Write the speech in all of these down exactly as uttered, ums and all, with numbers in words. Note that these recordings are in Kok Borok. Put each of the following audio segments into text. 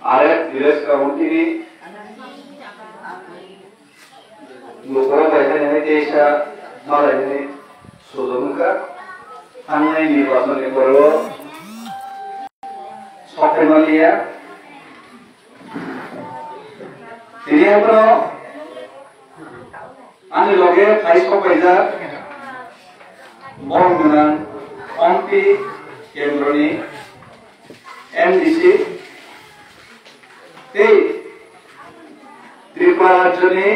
Are village committee ni lukurok bai hai hai teisa malai ni sujok wngkha. Thangnai nirbachon ni pore o sok phai manliya. Tini abono ani loge phai sok paijak borom gwnang Ompi kendroni M D C tei Tripura rajyoni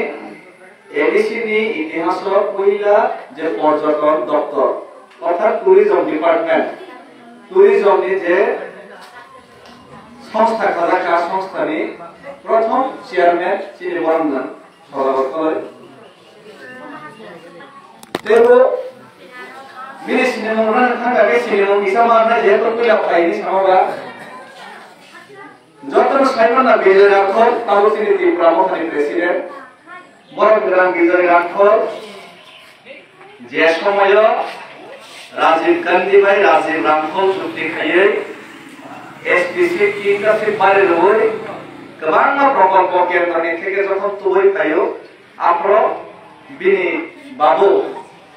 A D C ni itihaso puila je porjoton doptor orthat tourism department, tourism ni je songstha khajak, a songstha ni prothom chairman chini borom gwnang Sodagor Koloi. Teibo bini sinimung rwna thangkha khe sinimung kisa ma rwnai, jehetu puila phaini samo ba. Jotono sai mano Bijoy Rangkhol, tabuk chini Tipra Mothani president. Borok gwnang Bijoy Rangkhol, je somoyo Rajiv Gandhi bai Rajiv Rangkhol chukti khaiwi S P C team kasi bare rwui kwbangma prokolpo kendroni theke jokhon tubui phaio, aphro bini babu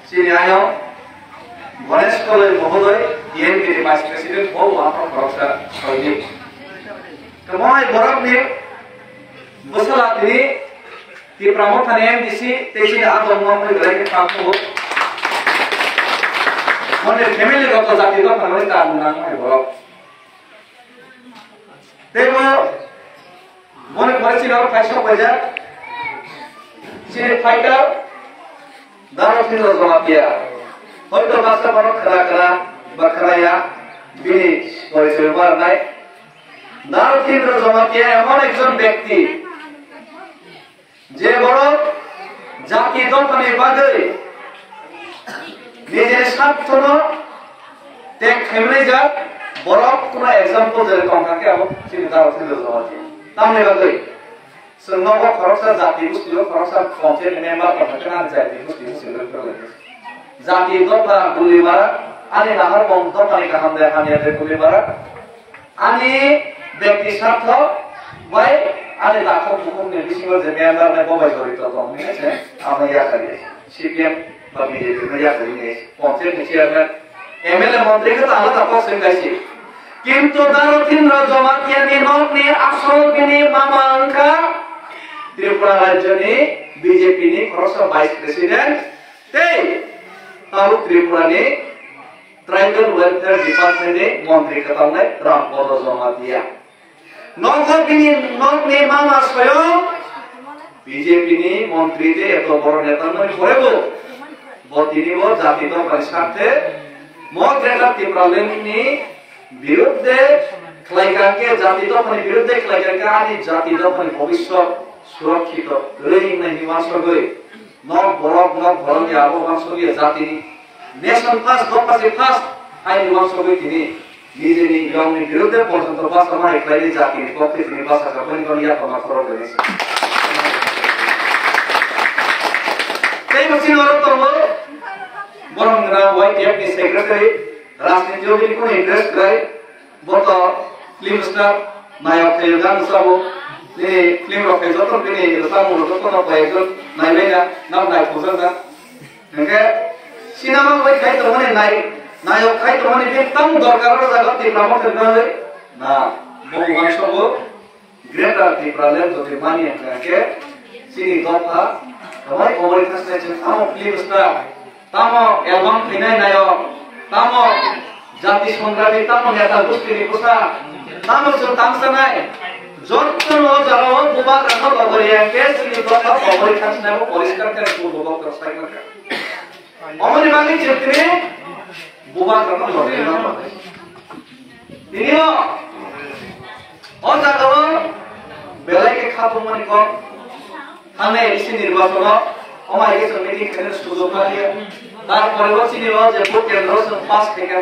chini ayang Ganesh Koloi Mohodoy, T M P ni Vice President, bo aphro khoroksa soilik. Kwbangma borokni bwsala tini Tipra Mothani M D C tei chini adong mangwi belai khe kha phuru. Mone family rok to jati dopha rok ta nang mai borok. Tei bo boni pore chini oro phai sok paijak. Chini fighter Daro Thindro Jamatia. Hoito baksa borok khra khra ba khra ya bini porichoi barnai. Daro Thindro Jamatia emon ekjon bekti, je borok jati dophani bagwi nijini sarthono tek khaimani jak, borok kono example je tongkha khe abo chini Daro Thindro Jamatia. Tamni bagwi chwng nogo khoroksa jati gustio khoroksa panchayat member tongkha khe ani jati gusti hinwi chwng rwkha lai. Jati dopha guli mara, ani nahar bong dophani kaham de hamya de guli mara. Ani bekti sartho bai ani takhuk bukhukni bisingo je member nai bo bai jorito tong hwnwi se amo yakarwi C P M ba B J P no yakarwi ni panchayat ni chairman M L A montri khe ta alada kok se kaisi. Kintu Daro Thindro Jamatia ni nokni asol bini mama wngkha Tripura rajyoni B J P ni khoroksa vice president tei tabuk Tripura ni Tribal Welfare Department ni montri kwtalnai Ram Podo Jamatia. Nogo bini nokni mama soyong B J P ni montri tei eto boro neta nai porebo. Bo tini bo jati dophani sarthe mo Greater Tipraland ni birudde khlai kha khe, jati dophani birudde khlai kha khe ani jati dophani bhobishyot surokkito rwi hinwi uansugwi. Nok borok, nok borok ya abo uansugwi jatini nation first, dopha se first, aini uansugwi tini nijeni yongni birudde porjonto basa ma hai khlaini jatini pokhe tini basa kha boni kono yakama khorok gani se. Tei bo chini oro tongo borom gwnang Y T F ni secretary rajniti o bini kono interest kwrai. Bo to film star, nayok khayo, gan sabo, ni film rok khayo, joto bini rwchapmung rok joto no koi ekjon naibai na, nang nai khojak na. Hingke cinema bai khai tongmani nai, nayok khai tongmani bini tamo dorkar o jaga Tipra Motha ni bagwi na, bo uansukgo. Greater Tipraland jodi mani hwnkha khe chini dopha kwbai kwbai khasnai chwng tamo film star, tamo album khainai nayok, tamo jati songrami, tamo neta gustini bwsa, tamo chwng tangsanai, jottono o jagao bubagrano lobori ya khe chini dopha kwbai khasnai bo poriskar khe purbo boktor sai mankha. Omoni bagwi chwng tini bubagrano lobori ya. Tini o, o jaga o belai khe kha tongmani kok. Thangnai A D C nirbachon o, o mai khe chwng meeting khainani sujok ma liya. Tarpore o chini o je vote kendro chwng pass khaikha.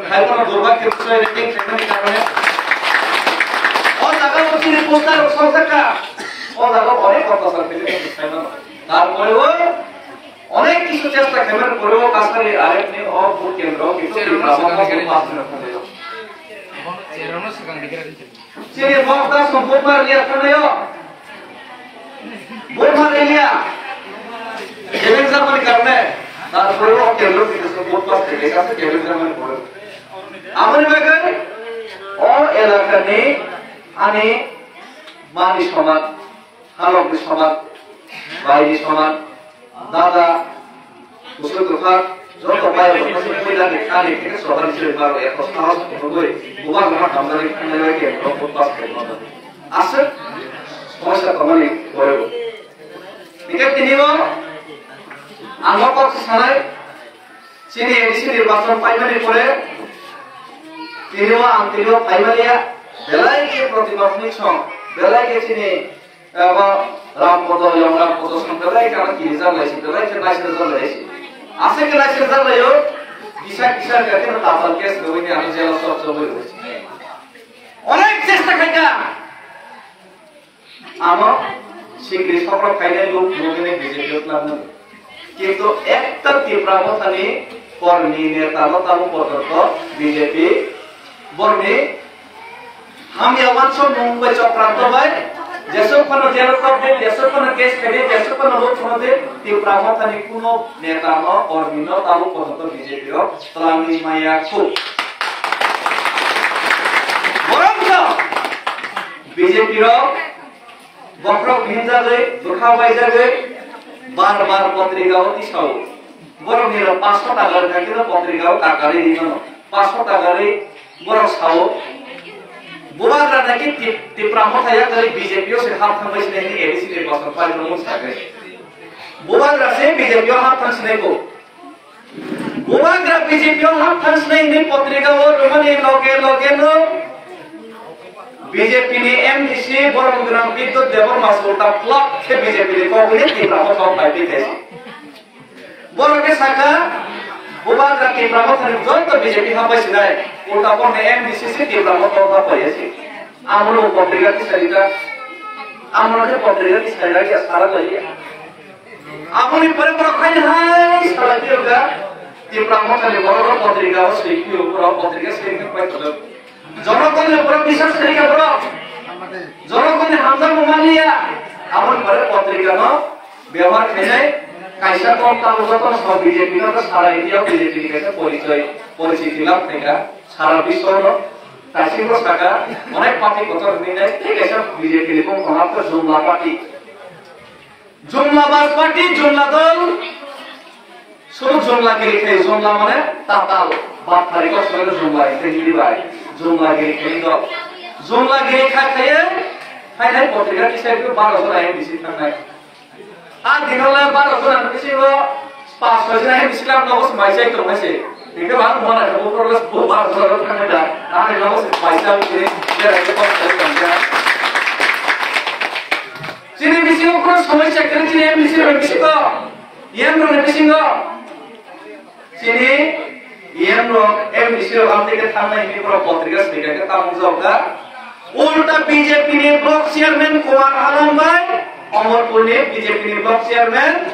Hai bono durbhagyo se meeting khainani karone. O jaga o chini poster rok sojak kha. O jaga o onek ottachar khainani sai mano. Tarpore o Onek kisu chesta khaimani pore o Kasari R F ni o vote kendro, kintu Tripura o pass khaimani. Chini Mohammed Hasan Bumar liya thangnayo. Bumar liya. Kebeng jamani karne. Tarpore o kebeng jamani karne. Amoni bagwi o elakani ani mani somat. Halok ni somat, bai ni somat, dada, kusui kwthar, joto bai rok no sui puila ni thani khe sohor ni sui maro ya ko sahos phunugwi bubagra no hamjagwi thangnai bai khe borok bus khe no aswk somosa tongmani borok. Hingkhe tini o ang o kok sanai, chini A D C nirbachon paimani pore tini o ang tini o paimani ya, belai khe protima phunuk song, belai khe chini Abo Ram Podo, Yom Ram Podo song belai khe ano kirijak lai si, belai khe naisirjak lai si. Aswk khe naisirjak lai o, kisa kisa khe kheno tatal case rwui ni ano jail o sok chobwi rwui si. Onek chesta khaikha. Ano sikri sokrok khainai luk nugini B J P o twlangmani. Kintu ekta Tipra Mothani kormi neta no tabuk porjonto B J P borni hamya wansuk mung bai chokranto bai jesuk phano jail o sok de, jesuk phano case khaide, jesuk phano luk phano de, Tipra Mothani kuno neta no kormi no tabuk porjonto B J P o twlangwi maya khu. Borok no B J P rok Bokhorok hinjagwi, bwkha baijagwi, bar bar potrika o tisao. Borok niro paanch sho taka rwkha khe potrika o kakarwi ri mano. Paanch sho taka rwi borok sao. Bubagra naki Tip-, Tipra Motha yakarwi B J P o se hap thangbai sinai hwnwi A D C ni bosor pai rwmani sagwi. Bubagra se B J P o hap thang sinai bo. Bubagra B J P o hap thang sinai hwnwi potrika o rwmani loge loge no B J P ni M D C borom gwnang Bidyut Debbarma se ulta plak khe B J P ni kok hwnwi Tipra Motha o pai twi khaisi. Borok khe sakha, Bubagra Tipra Motha ni joto B J P hap bai sinai, ulta bohrokni M D C se Tipra Motha o hap bai ya se. Amono potrika tisai rikha, amono khe potrika tisai rikha, sara lai ya. Aboni pore borok haino hai salai phiyokha, Tipra Mothani borok rok potrika o swi phiyok, borok potrika swi phiyok pai tongkha. Jonogonni borok biswas khaikha borok. Jonogonni hamjakmung manliya. Aboni pore potrika no bebohar khainai kaisa kok tamo jotono sa B J P no sara India o B J P ni kaisa porichoi, porichiti lab khaikha sara biswo no. Kaisa bo saka onek party kotor hinwi nai tei kaisa B J P ni bumung hwnba khe Jumla party. Jumla bas party, Jumla dol, suru Jumla giri khai, Jumla mane tatal, bap thari ko suru Jumla, Hindi bai, Jumla giri khai dol. Jumla giri khai khai, hai hai potrika tisai ko baro jora M D C thangnai. A dino le baro jora M D C ko, pas soi jora M D C lam no ko mai sai to mai se. Ike bang mana ko pro le bo baro jora thangnai da. A dino ko mai sai ke, ya ko sai thangnai. Chini bisingo kheno somosya kwrwi chini M D C rok bisingo, E M rok ni bisingo. Chini E M rok, M D C rok amtwi khe thangnai hwnwi borok potrika swi kha khe tamo wngjago kha. Ulta B J P ni block chairman Kumar Alam bai Omorpur ni B J P ni block chairman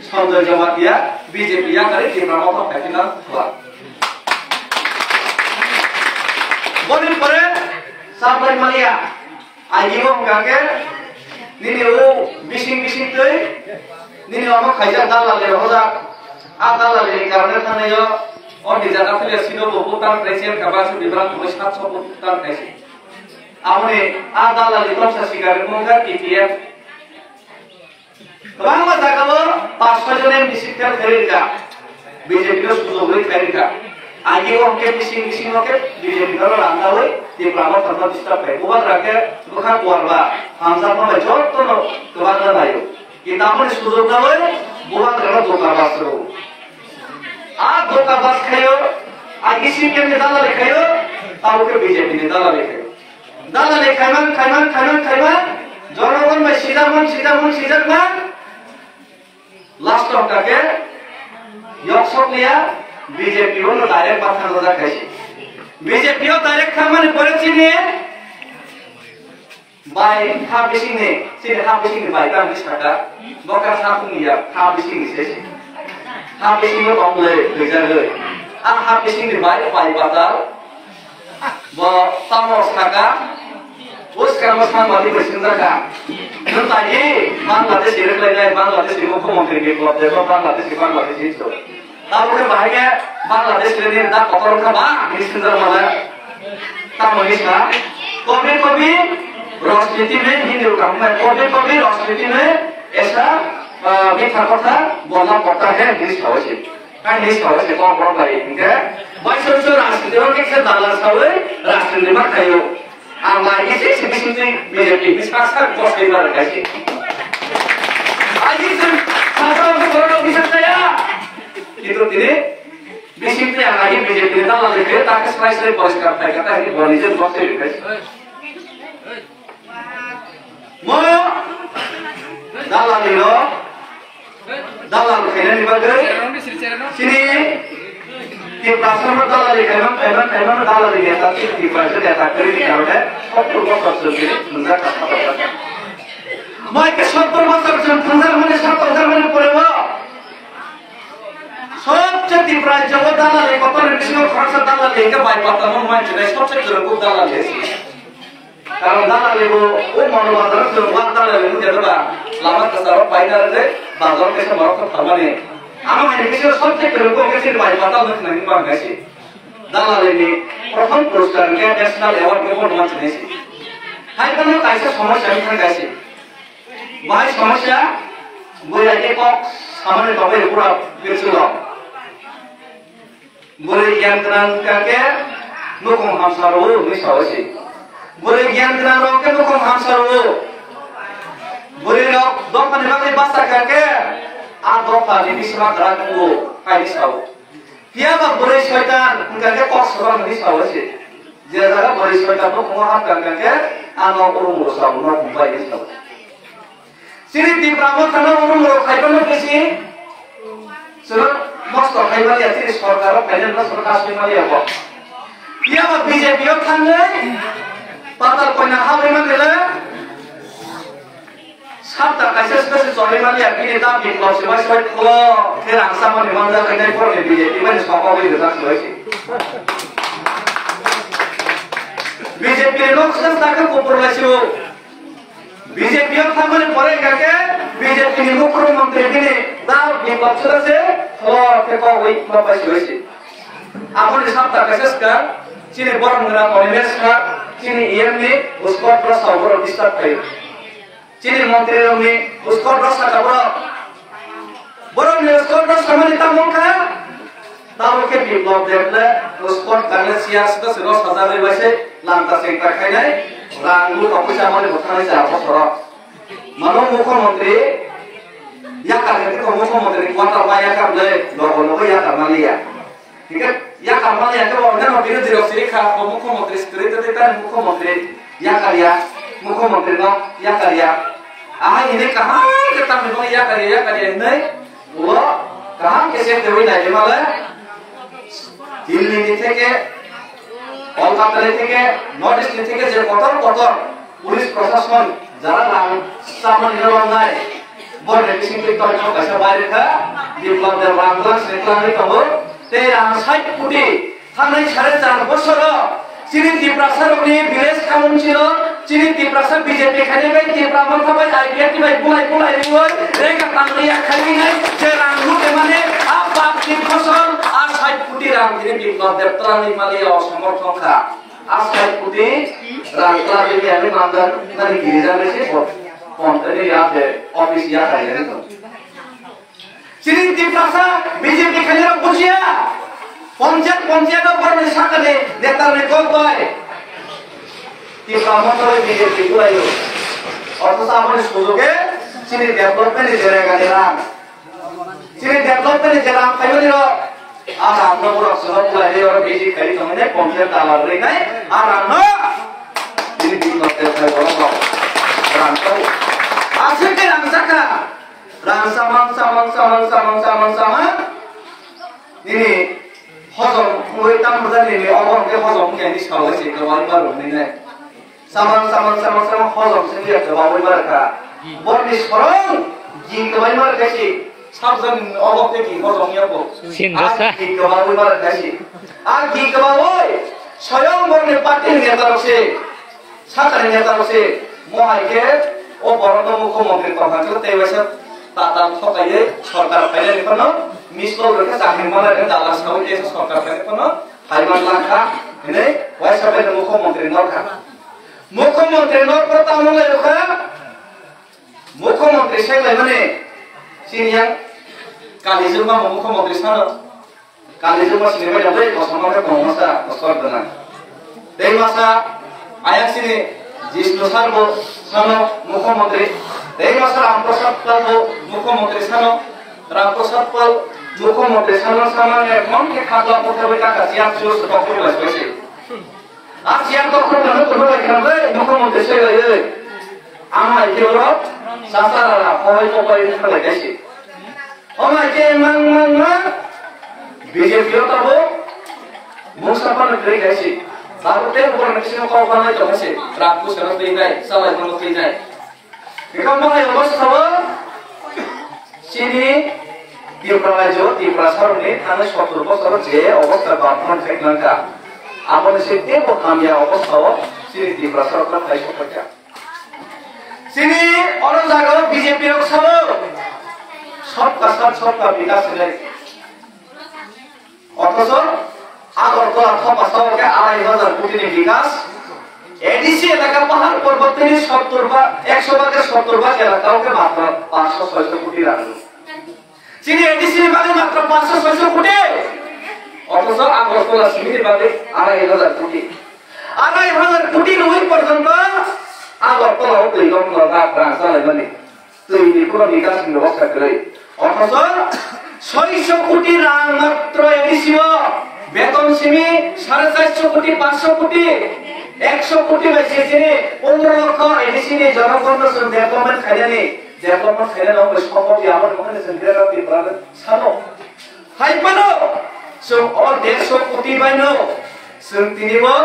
Sanjoy Jamatia B J P yakarwi Tipra Motha phai kheno thwla. Boni pore Sambai Malia. Agi bo hwnkha khe nini o bising bising twi nini omo khaijak dalal ni hojak. A dalal ni karone thangnaio o ni jaga phile sino bo Bhutan president ka ba se bibrang tongwi sat so Bhutan khaisi. Aboni a dalal ni tongsa sikar wngkha T P F. Kwbangma jagao pas soi jon M D C fail khairikha, B J P no sujogwi khairikha. Agi o hwnkhe bising bisingo khe B J P no rangnawi Tipra Motha no disturb khai. Bubagra khe bwkha kuarba hamjakma bai jotono kwbangma naio. Kintu aboni sujog nawi Bubagra no doka bas rwo. A doka bas khaio, agi C P M ni dalali khaio, tabuk khe B J P ni dalali khaio. Dalali khaiman, khaiman, khaiman, khaiman, jonogon bai sijakman, sijakman, sijakman. Last o hwnkha khe yok sok liya, B J P o no direct ma thang jak khaisi. B J P o direct thangmani pore chini bai ha bisingni, chini ha bisingni bai tang bwsaka, bo kha ha phung ya, ha bisingni se. Ha bisingo tong le, gwijagwi. A ha bisingni bai, bai batal. Bo tamo saka, uskar mo sang mati bersin saka. Nung tagi Bangladesh ni reklai nai, Bangladesh ni mukhyamantri ni club debo, Bangladesh ni, Bangladesh ni so. Tamo ke bahai ke Bangladesh ni da kotor ka ba, ni sinjar mala. Tamo ni sa, कभी कभी राजनीति में, Hindi ka mo, कभी कभी राजनीति में ऐसा, अ, मीठा कथा बोलना पड़ता है, Hindi sa hoise. Kaini sawi se kok borok bai hingke, bai soi soi rajniti o kisa dalal sawi rajniti ma khaio. Ang bai kisi si bising twi B J P ni sak sak bosai ma rwkha se. Aji se sasa o borok bisa saya. Kintu tini bising twi ang agi B J P ni dalal rwkhe ta khe sai sai poriskar khai kha ta hini boni je bosai rwkha se. Mo dalal ni rok Dalal khainani bagwi chini Tiprasa no dalali khaimang, khaimang, khaimang dalali neta, Tiprasa neta kwrwini karone sottor bosor chwng tini thwngjak kha, sat bosor. Mai khe sottor bosor chwng thwngjak mani, sat bosor mani pore o sobse Tiprasa o dalali kotor ni bisingo khoroksa dalali hingke bai pata no mai chinai sobse kwrwngkuk dalali. Karon dalali bo o Manu Bazar chwng wak dalali nung jadaba lama kwcharo paina rwgwi bazar kaisa borok khe pharmani. Amo hai kisa subject rwgo khe chini bai patal nung nang bang kaisi. Dalali ni prothom puruskar khe National Award khe bono manchini si. Hai kono kaisa somosya wngkha kaisi. Bahai somosya bwrwi khe kok samani bagwi pura birchulo. Bwrwi giyan gwnang wngkha khe nukhung hamsa rwo hwnwi sao se. Bwrwi giyan gwnang rok khe nukhung hamsa rwo. Bwrwi rok dophani bagwi basa kha khe a dophani bisma kwrak wngo hai hwnwi sao. Phiya ba bwrwi soitan wngkha khe kok soitan hwnwi sao se. Je jaga bwrwi soitan nukhungo hamkha wngkha khe ano urung rwsa uno hwnbai hwnwi sao. Chini Tipra Motha no urung rok khai phano bisi chwla mosto khai maliya, chini sorkar o phainani no chwla kasui maliya bo. Phiya bo B J P o thangwi patal koina habwi mangwle sapta kaisa sita se choli maliya, bini dam Biplop se bai se bai khulo khe rang chamani manjak khe nai phoro ni B J P bai ni sokogwi rijak se bai se. B J P ni nok sita khe kupur lai se o. B J P o thangmani pore hingkha khe B J P ni mukhyamantri bini dal Biplop Sura se thor khe kogwi ma pai siroi se. Aboni sapta kaisa swkang chini borok wngkha Animesh kha, chini E M ni Uskot Rasa borok disturb khaio. Chini montri rokni Uskot Rasa kha borok. Borok ni sport no samani tamo wngkha, tamo khe Biplop Deb le sport kangle chair sita se rw sajagwi bai se langta chengta khainai, rang bu tongwi chamani bo thangnai chara bosoro. Mano mukhyamantri yakar khe tong mukhyamantri ni quarter ma yakar le logo logo yakar ma liya. Hingke yakar mani ya kebo onjano birodhi rok siri kha, bo mukhyamantri sikri tei tei tani mukhyamantri yakar ya, mukhyamantri no yakar ya. Ahai hini kaham khe tamni bo yakar ya, yakar ya hinwi ulo kaham khe se twi nai male Delhi ni theke, Kolkata ni theke, North East ni theke je kotor kotor Police prosason jara rang samani no longnai. Borni bisingtwi tongthok kaisa bai rwkha, Biplop Deb rang twlang sini twlangwi tongo. Tei rang sait koti thangnai sare char bosoro chini Tiprasa rokni village council o chini Tiprasa B J P khainai bai Tipra Motha bai I P F T bai bulai bulai riwi rega tangriya khaiwi nai je rang rwkhe mane a pap ni phosol a sait koti rang tini Biplop Deb twlangwi maliya o somorthon kha. Asai kuti rang tla bini ani mandar nani girija ni si pon. Pon tani ya de office ya kai ni to. Chini Tiprasa B J P khairok bujiya. Ponchayat, ponchayat o borni sakani neta ni kok bai. Tipra Motha bai B J P kulayo. Ortho sa amoni sujoge chini development ni jere gani rang. Chini development ni jela ang khaimani rok. A rang no borok sino bulai ri oro bisi khai tong ne pomse dalar ri nai. A rang no. Chini bisi no tel khai borok rok. Rang to. Aswk ke rang saka. Rang samang samang samang samang samang samang. Nini hojom ui tam bujar nini obo hwnkhe hojom hwnkhe ni salo se kawai ma rung ni nai. Samang, samang, samang, samang, hojom sini ya kebawi marka. Borni sorong, gi kebawi marka si. Sabjan obo te gi hojom ya bo. Sin rasa. Gi kebawi marka si. A gi kebawi. Soyong borokni party ni neta rok se, sakani neta rok se, mo hai khe o borok no mukhyamantri tongkha khe tei waisa tatal thokaiwi sorkar phainani phano miskol rwkhe chakri manai rwkhe dala sawi tei sorkar phainani phano phaiman langkha hinwi waisa bai no mukhyamantri norkha. Mukhyamantri norphuru tamo lai rwkha, mukhyamantri se laimani chini yang kali jwkma mukhyamantri sano. Kali jwkma sini bai bai kosom khe tongmasa kosor gwnang. Tei masa ayang sini Jishnu sir bo sano mukhyamantri. Tei masa Ram Prasad Pal bo mukhyamantri sano. Ram Prasad Pal mukhyamantri sano sano ne mon khe khakla pokhe bai kaka siang su su pokhe bai bai se. A siang pokhe bai bai khan bai mukhyamantri se bai bai. Ama ikhe oro sasarara pohai popai thalai kaise. Omo hai khe mang mang ma B J P o tabuk mungsa phano kwrwi khai se. Tabuk tei borokni bisingo kok banai tongkha se. Rak puisa no twi nai, chalai phano twi nai. Bikha omo hai obostha o chini Tripura rajyo, Tiprasa rokni thangwi sottor bosor je obostha bamphang khe nangkha. Aboni se teibo hamya obostha o chini Tiprasa rok phano hai sokphaikha. Chini oro jagao B J P rok sao, "Sabka Saath, Sabka Vikas" hinwi. Othocho Agartala thopha sao khe arai hajar koti ni bikas. A D C elaka pahar porbot tini sottor ba, ekso ba khe sottor ba elaka o khe matra panchsho soisho koti rang. Chini A D C ni bagwi matra panchsho soisho koti. Othocho Agartala simi ni bagwi arai hajar koti. Arai hajar koti rwi porjonto Agartala o twi rok no rang rang chalaimani. Twi ni phano bikas ni bebosta kwrwi. Othocho soisho koti rang matro A D C o beton simi sare charsho koti, panchsho koti, ekso koti bai se chini pondro lokho A D C ni jonogon no chwng development khainani. Development khainani wngwi sombok ya, aboni bagwi chwng Greater Tripura no sano. Hai phano chwng o dersho koti bai no chwng tini bo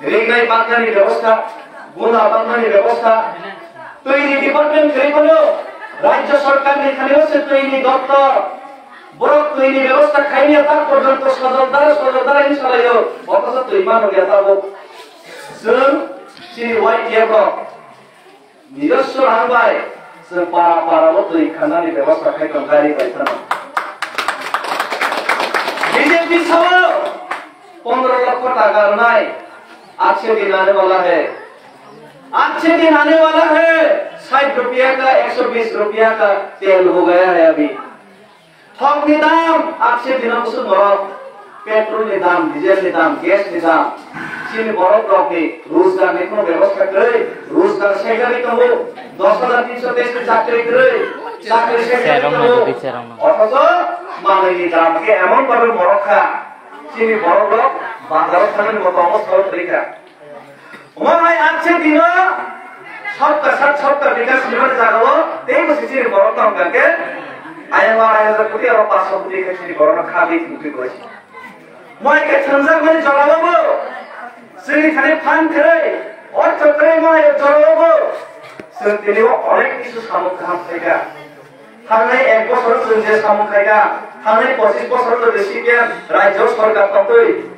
ringnai baknani bebosta, guna baknani bebosta, twi ni department kwrwi phano rajya sarkar ni thani o se twi ni doptor, borok twi ni bebosta khaimya tak porjonto sojol dara, sojol dara hinwi salaio, othocho twi manrwkya tabuk. Chwng chini Y T F rok Nijoswo rang bai chwng para para o twi khanani bebosta khai tong gari bai phano. B J P sao pondro lokho taka rwnai, aaj se din aane wala hai. Aaj se din aane wala hai, sait rupiya ka, ekso bis rupiya ka tel ho gaya hai abhi. Thok ni dam, aaj se dino kusuk norok, petrol ni dam, diesel ni dam, gas ni dam, chini borok rok ni rojgar ni kono bebosta kwrwi, rojgar sekjagwi tongo, dos hajar tinsho teis ni chakri kwrwi, chakri sekjagwi tongo, othocho manwi ni dam khe emon bhabe morok kha, chini borok rok bazar o thangwi bo tongo sal kwrwi kha. Omo hai aaj se dino sabka saath sabka vikas hinmani jagao teibo se chini borok tong kha khe ayang o arai hajar koti aro panchsho koti khe chini borokno kha di thwngwi goi. Omo hai khe thwngjak mani jorao bo chwngni thani phan kwrwi, ortho kwrwi omo hai jorao bo chwng tini o onek kisu samung kaham khlai kha. Thangnai ek bosor chwng je samung khlai kha, thangnai pochis bosor chwng je C P M rajyo sorkar tongtwi.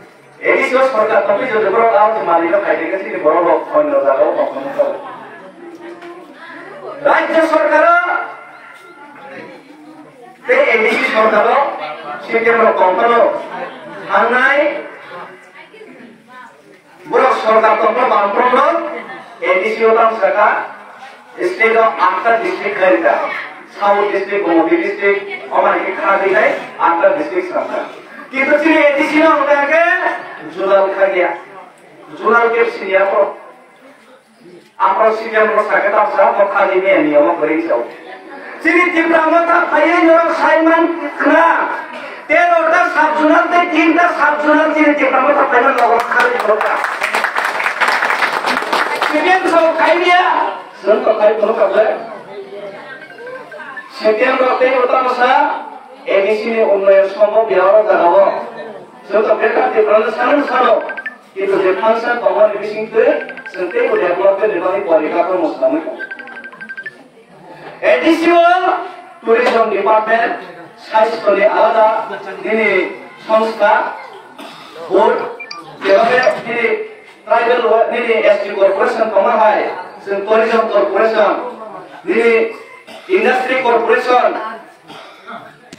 A D C o sorkar tongwi jodi borok auto malik no khai khe chini borok rok onno jaga o tongthokma kha. Rajya sorkar o tei A D C sorkar o C P M rok tong phano thangnai borok sorkar tong phano bamfront rok A D C o tang saka. State o atta district khairika, South district, Gomoti district, omo hai khe kha di hai atta district saka. Kintu chini A D C no hwnkha khe zonal kha ya, zonal gap sini ya ko. Amro C P M no saka ta sa ko kha di me ni omo kori sao. Chini Tipra Motha phaiwi norok saiman khna. Tero ta sub zonal tei tin ta sub zonal chini Tipra Motha phaiman nogo kha di khorok ta. C P M sao khai ya. Chwng to khai phuru kha ble. C P M rok tei uta masa A D C ni unnayon sombhob ya oro jaga o. Chwng to Greater Tipraland sanang sano. Kintu je function tongmani bising twi chwng teibo development ni bagwi porikha khe mwslamwi tongo. A D C o tourism department, sasthoni alada nini songstha, Bo, jeba khe nini tribal, nini S T corporation tongma hai, chwng tourism corporation, nini industry corporation,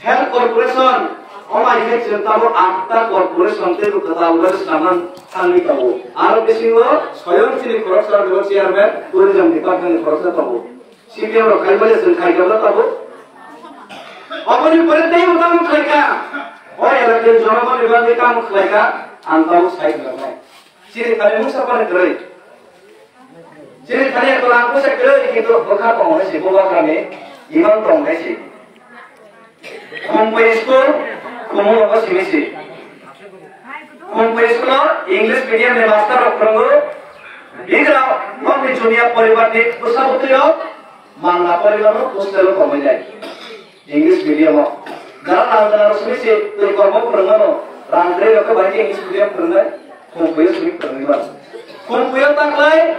health corporation, omai khe chwng tabuk atta corporation tei bo kwtal bai swnamna thangwi tongo. Aro bisingo soyong chini khoroksa rok chairman tourism department ni khoroksa tongo. C P M rok khai manya chwng khai jabra tabuk. Oboni pore tei bo tamo khlai kha. O elakni jonogoni bagwi tamo khlai kha, ang tabuk sai khlai nai. Chini thani mungsa phano kwrwi. Chini thani ekla ang puisa kwrwi, kintu bwkha tongo hai se, bubagrani imang tongo hai se. Khumpui school, Khumulwngo simi se. Khumpui school o English medium ni master rok phwrwngo. Bigra nokni junior poribar ni bwsa bwtwi o mangna poribar no hostel o tongwi nai. English medium o. Jara rang gwnang rok simi se twi kormo phwrwngmano, rang kwrwi rok khe bahai khe English medium phwrwngnai, Khumpuio simi phwrwngwi mano. Khumpuio taklai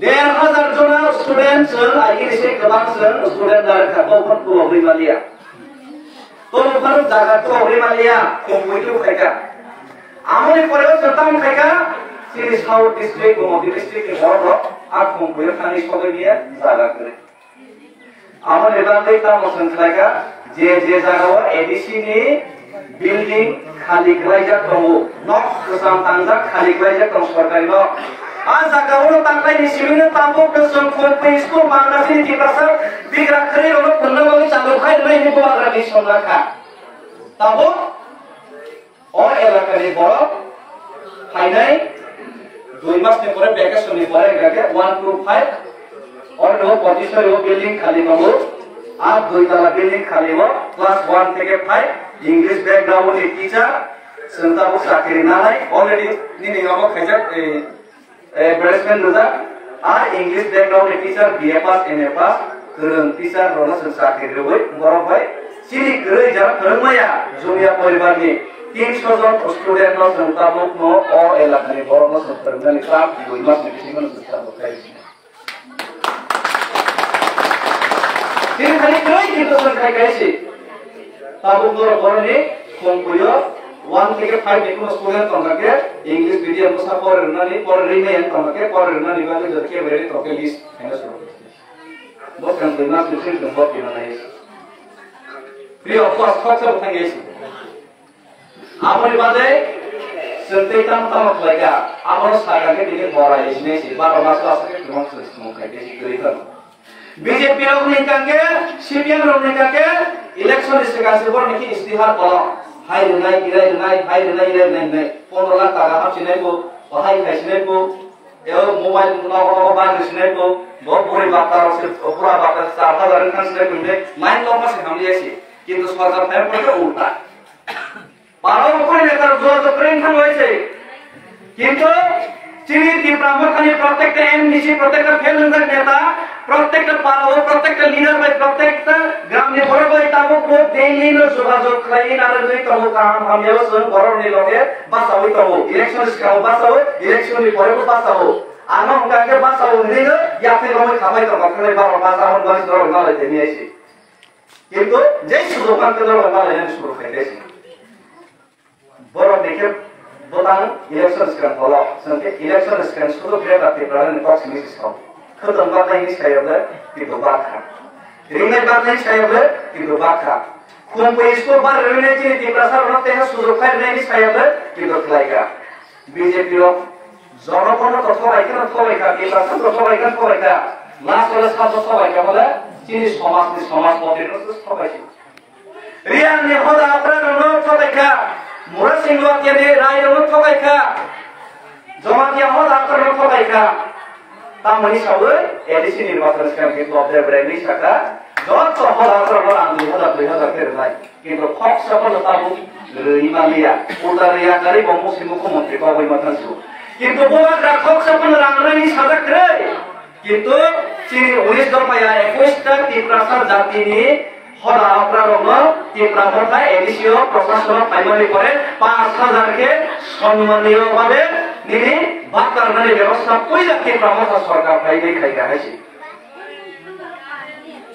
der hajar jona student chwng, agini se kwbang chwng student direct kha, kok phano phulogwi maliya. Tobo phano jaga phulogwi maliya, Khumpui tu khaikha. Amoni pore o chwng tamo khaikha, chini South district, Gomoti district ni borok rok a Khumpuio thangwi sogwi maliya jaga kwrwi. Aboni bagwi tamo chwng khlaikha, je je jagao A D C ni building khali khlaijak tongo, nok kwcham tangjak khali khlaijak tongo sorkari nok. A jagao no tangkhaini simi no tabuk no chwng Khumpui school Mangrasini Tiprasa bigra khwrwi rokno phwrwngna bagwi chalu khai rwnai hwnwi bubagrani songkha. Tabuk O elakani borok phainai dui masni pore, vacation ni pore hwnkha khe one two five, oro no pochisoi o building khali tongo. A dui tala building khali o class one theke five English background ni teacher chwng tabuk chakri nanai. Already nini omo khaijak, eh, advertisement rijak, a English background ni teacher, B A pass, M A pass, kwrwng teacher rokno chwng chakri rwui borok bai chini kwrwi jara phwrwngmaya jumia poribar ni tinso jon student no chwng tabuk no o elakani borok no chwng phwrwngnani class dui mas ni bisingo no chwng tabuk khai. Chini thani kwrwi kintu chwng khai khai si. Tabuk norok boroni Khumpuio one theke five ni kuno student tongkha khe English medium bwsa pore rwnani, pore rwmani tongkha khe pore rwnani bagwi jora khe ready tongkhe list khaina suru. Bo kang twi mas ni film bo kino nai. Free of cost khoroksa bo thangya si. Aboni bagwi chwng tei tamo tamo khlaikha, abono sakha khe bini borai sinai si, baro mas o aswk khe kwbang chwng samung khai khe si kwrwi thangkha. B J P rok ni hwnkha khe, C P M rok ni hwnkha khe, election ni swkang se borok ni khe istihar kolok. Hai rwnai, irai rwnai, hai rwnai, irai rwnai hwnwi. Pondro lakh taka hapsinai bo, bahai khaisinai bo, eo mobile nogo nogo bagri sinai bo, bo buri bakta rok se, bura bakta se char hajar wngkha sinai bo hwnwi, line lokma se hamliya se. Kintu sorkar phai phai khe ulta. Para upori neta rok jua jua kring thang hoise. Kintu chini Tipra Mothani prottekta M D C, prottekta fail wngjak neta, prottekta para o, prottekta leader bai, prottekta gram ni borok bai tabuk bo daily no jogajog khlai narwgwi tongo, kaham hamya o chwng borok ni loge bachaui tongo, election swkango bachaui, election ni pore bo bachaui. Ano hwnkha khe bachaui hwnwi no yakni romwi khamai tongo, khwnai baro bacha hwn bani norok nalai temi aisi. Kintu jai sujuk man khe norok nalai nani sujuk khai khe si. Borok ni khe bwtang election swkang polo, chwng khe election swkang sudu Greater Tipraland ni kok simi si sao. Khwtwng baknai hinwi saya ble, kintu bakha. Ringnai baknai saya ble, kintu bakha. Khumpui school bar ringnai chini Tiprasa rokno teha sujuk khai rinai hinwi saya ble, kintu khlaikha. B J P rok jonogono to thobai kheno thobai kha, Tiprasa to thobai kheno thobai kha. Last o le sabo thobai kha bole chini somaj ni somajpoti rok thobai kha. Riyang ni hoda apra rokno thobai kha, Murasing Noatia ni rai rokno thobai kha, Jamatia hoda apra rokno thobai kha. Tamoni sawi A D C nirbachon swkang khe Bob Debrai ni saka, joto hoda apra rokno ang dui hajar, dui hajar khe rwnai. Kintu khoksa phano tabuk rwi manliya, ulta rwya karwi bo musi mukhyamantri kogwi ma thansu. Kintu bo bagra khoksa phano rang rwni sajak kwrwi. Kintu chini unis dopha ya ekush ta Tiprasa jatini hoda okra rokno Tipra Motha A D C o proshashono phaimani pore panch hajar khe sonmaniyo bhabe nini bhakta rwnani bebosta puila Tipra Motha sorkar phaigwi khaikha hai se.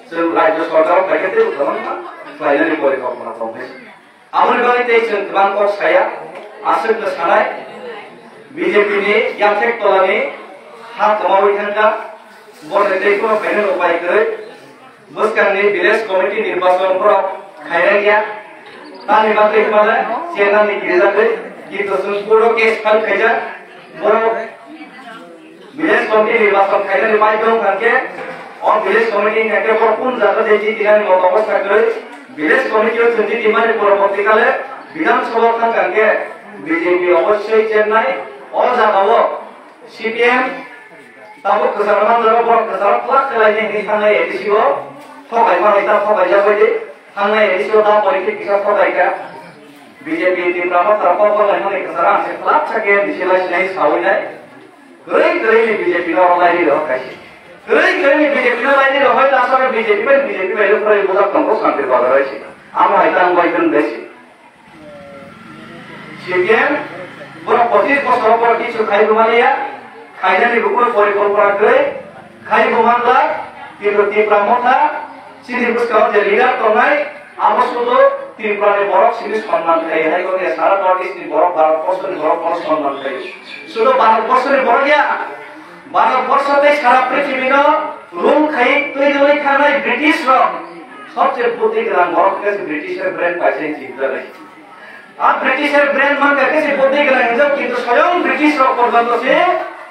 Chwng rajyo sorkar o phaikhe teibo kwbangma khlainani porikalpona tongkhe. Aboni bagwi tei chwng kwbang kok saya. Aswkno sanai, B J P ni yathek tolani ha kwmawi thangkha, borni tei kheno phainani upai kwrwi. Bwskangni village committee nirbachon borok khairang ya. Tamni bagwi hwnmale chairman ni kirijagwi, kintu chwng court o case file khaijak. Borok village committee nirbachon khainani bai tong kha khe, o village committee hwnkha khe borok kung jaga de jitinani moto bwsa kwrwi. Village committee o chwng jitimani poroborti kale Bidhan Sabha o thang kha khe B J P obossoi chennai. O jaga o C P M tabuk kwcharo manjaro, borok kwcharo twlak khlaini hinwi thangnai A D C o, thokai manwi ta thokai jagwi de, thangnai A D C o da porikhe kisa thokai kha. B J P Tipra Motha kok balaimani kwcharo ang se twlak sakhe A D C lai sinai sawi nai. Kwrwi kwrwi ni B J P no oro laini rok kaisi. Kwrwi kwrwi ni B J P no laini rok hoi ta saka B J P bai B J P bai rok kwrwi bujak tongkho Santir Bazar hai si. Amo hai tang bai kwrwi dai si. C P M, borok pochis bosor por kichu khai bumaliya, khainani bukuno porikolpona kwrwi, khai bumangla, kintu Tipra Motha, chini bwskango je leader tongnai, abo sudu Tripura ni borok sini sonman khai, hai kok ya sara North East ni borok, Bharat borso ni borok bono sonman khai. Sudu Bharat borso ni borok ya, Bharat borso tei sara prithibino rule khai twi dwlwi thangnai British rok, sobse budhi gwnang borok khe British er brain paisa chinta nai. A British er brain man kha khe se bodai gwnang hinjak, kintu soyong British rok porjonto se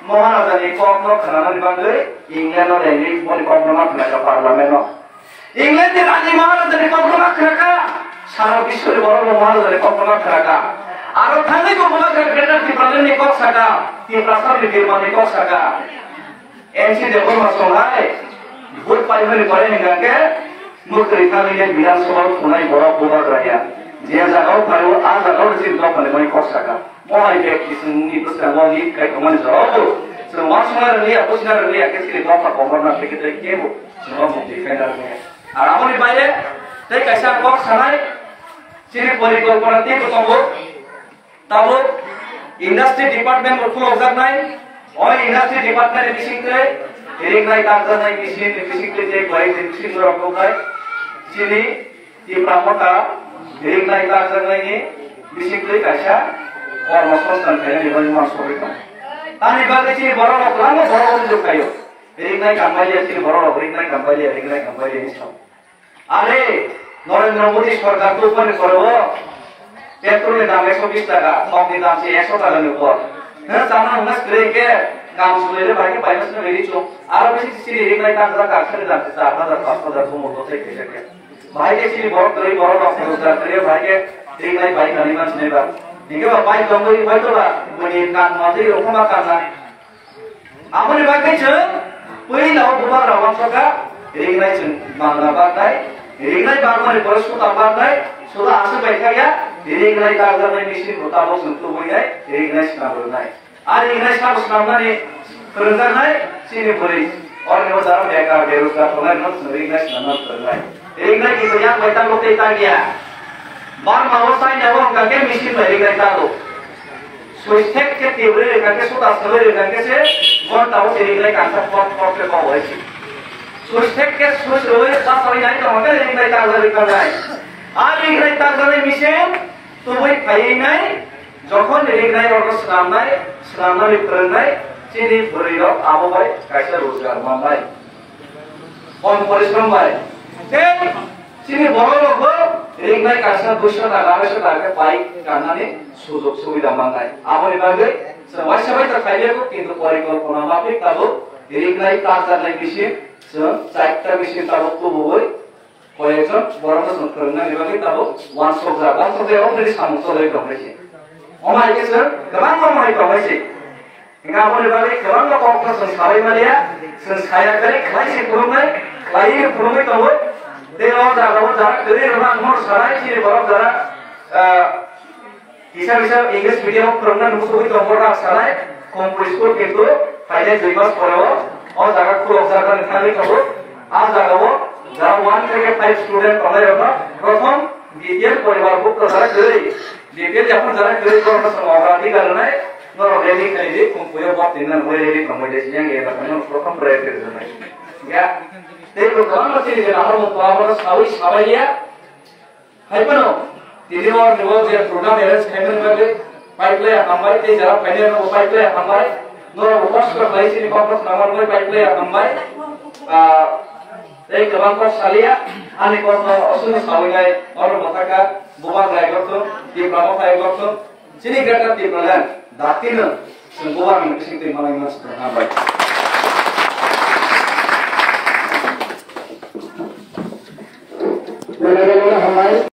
Maharaja ni kok no khnanani bagwi England o lengwi boni kok no ma khna kha parliament o. England ni Rani Maharaja ni kok no ma khna kha, sara biswni borok no Maharaja ni kok no ma khna kha. Aro thangwi bo Maharaja Greater Tipraland ni kok saka, Tiprasa ni Birman ni kok saka. N C Debbarma songhai, vote paimani pore hingkha khe, mwkhwrwi thangwi Bidhan Sabha o thunai borok bubagra ya. Je jagao phaio, a jagao chini dophani mani kok saka. Mohai bek kisingni bwskango lead khai tongmani jorao bo. Chwng uansukna rwliya, bujina rwliya khe chini dopha komorna theke theke kebo chwngno mukti khaina rwliya. Ar aboni baire tei kaisa kok sanai, chini porikolpona teibo tongo. Tabuk industry department bo khulokjaknai, o industry department ni bisingtwi ringnai takjaknai machine ni bisingtwi tei kwrwi ni bising borok nuknai. Chini Tipra Motha ringnai takjaknai ni bisingtwi kaisa kormo songsthan khainani bagwi uansugwi tongo. Tamni bagwi chini borok rok kwbangma borok rok wngkhaio. Ringnai kampaiya chini borok rok ringnai kampaiya, ringnai kampaiya hinwi sao. Are, Narendra Modi sorkar tubumani pore o petrol ni dam ekso bish taka, thok ni dam se ekso taka ni upor. Hwna chana hwna kwrwi khe kam sulai le bai khe bai masno ready chung. Aro bisi chini ringnai ta hajar, kaisa ni dam se char hajar, panch hajar bumo to thai khe khe. Bai khe chini borok kwrwi borok rok se rojgar kwrwi bai khe ringnai bai kani man sinai ba. Hingke ba bai tongwi bai to ba bini kam ma tei rokma kam na. Aboni bagwi chwng puila o bubagra wansukha, ringnai chwng bangna baknai, ringnai bangmani pore suta baknai, suta aswk bai khaiya, ringnai takjaknai machine bo tabuk chwng tubui nai, ringnai swnam rwnai. A ringnai sabo swnamnani phwrwngjaknai chini bwrwi, orni o jara bekar berojgar tongnai rokno chwng ringnai swnamna phwrwngnai. Ringnai kisa yang bai tango tei tangya. Barma o China o hwnkha khe machine bai ringnai tango. Switch thek khe tibri rwkha khe suta swlwi rwkha khe se ghonta o se ringnai kangsa pok pok khe kok bai si. Switch thek khe switch rwui bachai nai tongkha khe ringnai tangjak rwkha nai. A ringnai tangjaknai machine tubui phaiwi nai jokhon ringnai rokno swnamnai, swnamnani phwrwngnai chini bwrwi rok abo bai kaisa rojgar mannai. Kom porishrom bai. Tei chini borok rok bo ringnai kaisa duiso taka, arai so taka khe bai kannani sujok subida mannai. Aboni bagwi chwng waisa bai ta khailiya kho, kintu porikolpona mapik tabuk ringnai takjaknai machine, chwng charta machine tabuk tubuwi koi ekjon borok no chwng phwrwngnani bagwi tabuk uansukjak, uansukjak already samung cholwi tong hai se. Omo hai khe chwng kwbangma omo hai tong hai se. Hingke aboni bagwi kwbangma kokno chwng sabai maliya, chwng saya kwrwi khlai se phwrwngnai, khlaiwi phwrwngwi tongo. Tei o jaga o jara kwrwi rwma ang bono sanai, chini borok jara, ah, kisa kisa English medium o phwrwngna nukugwi tongo bono ang sanai, Khumpu school kintu phainai dui mas pore o, o jaga khulokjak thangwi tongo. A jaga o jara one theke five student tongnai rokno prothom B P L poribar bukto jara kwrwi. B P L yaphang jara kwrwi borokno chwng ogra diga rwnai, norok ready khlai di, Khumpuio bok tinna nungwi ready tongbai de, siyang eba khaino prothom priority rwnai. Ya, tei bo kwbangma chini je naharmung kwbangma sawi sabai ya. Hai phano, tini o, ni o je program arrange khaimani bagwi, Pipeline hambai, tei jara phainai rokbo pipeline hambai. Norokbo kosto khlai chini kok no swnamwi pipeline hambai. Ah, tei kwbang kok salia, ani kok no aswkno sawinai, oro mwthaka, bubagra ekgorthung, Tipra motha ekgorthung, chini Greater Tipraland, dakti no, chwng bubagra ni bising twi manwi mansukha hambai.